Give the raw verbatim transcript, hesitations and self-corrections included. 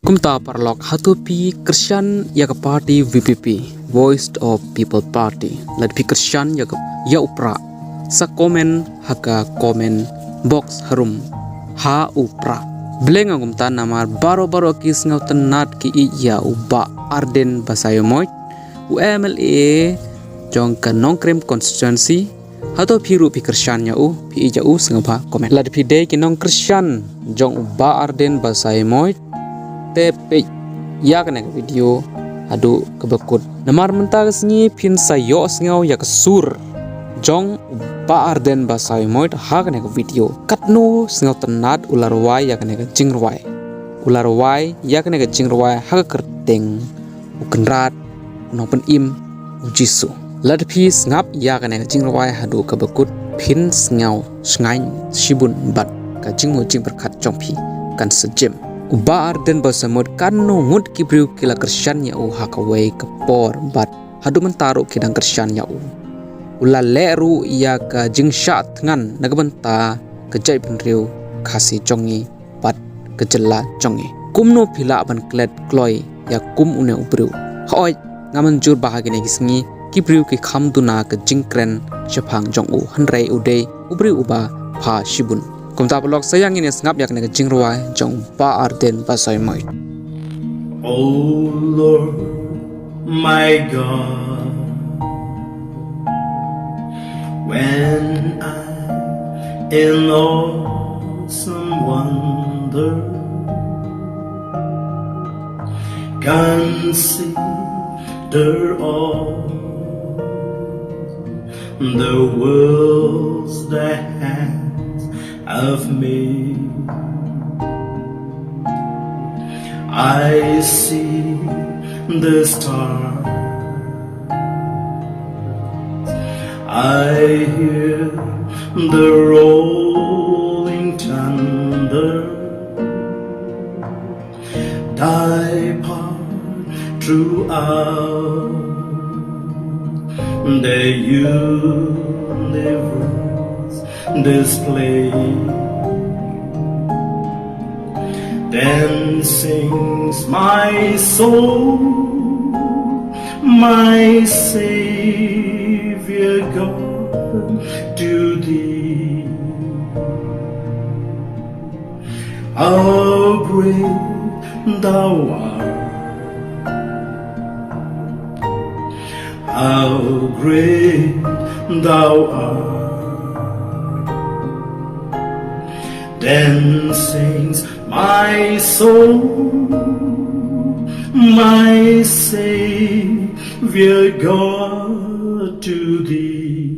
Kumta paralok, hato phi kyrshan ïa ka party V P P, Voice of People Party? Lada phi kyrshan ïa ka, ïa u Prah, sa comment ha ka comment box harum ha u Prah. Balei nga ong kumta? Namar baroh baroh ki sngewtynnad ki ïeit ïa u Bah Ardent Basaiawmoit, u M L A jong ka Nongkrem constituency. Hato phi ruh phi kyrshan ïa u? Phi ïeit ïa u, sngewbha comment. Lada phi dei ki nongkyrshan jong u Bah Ardent Basaiawmoit, te peit ïa kane ka video haduh kaba kut. Namar mynta ka sngi phin sa ïohsngew ïa ka sur jong u Bah Ardent Basaiawmoit ha kane ka video. Katno sngewtynnad u la rwai ïa kane ka jingrwai. U la rwai ïa kane ka jingrwai ha ka kyrteng U Kynrad, U Nongpynim, U Jisu. Lada phi sngap ïa kane ka jingrwai haduh kaba kut, phin sngew shngaiñ shibun bad ka jingmut jingpyrkhat jong phi kan sa jem. U Bah Ardent Basaiawmoit, katno ngut ki briew ki la kyrshan ïa u ha kawei ka por bad haduh mynta ruh ki dang kyrshan ïa u. U la leh ruh ïa ka jingshah thngan na ka bynta ka jaitbynriew Khasi jong ngi bad ka jylla jong ngi. Kumno phi lah ban klet kloi ïa kum une u briew? Hooid, ngam mynjur ba ha kine ki sngi ki briew ki kham duna ka jingkren shaphang jong u, hynrei u dei u briew uba pha shibun. Kumta paralok, sa ïa ngin ïa sngap ïa kane ka jingrwai jong u Bah Ardent Basaiawmoit. Oh Lord, my God, when I in awesome wonder consider all the worlds thy hands have made. I see the stars, I hear the rolling thunder, thy power throughout the universe display. Then sings my soul, my Savior God, to thee. How great thou art, how great thou art. Then sings my soul, my Savior God, to thee.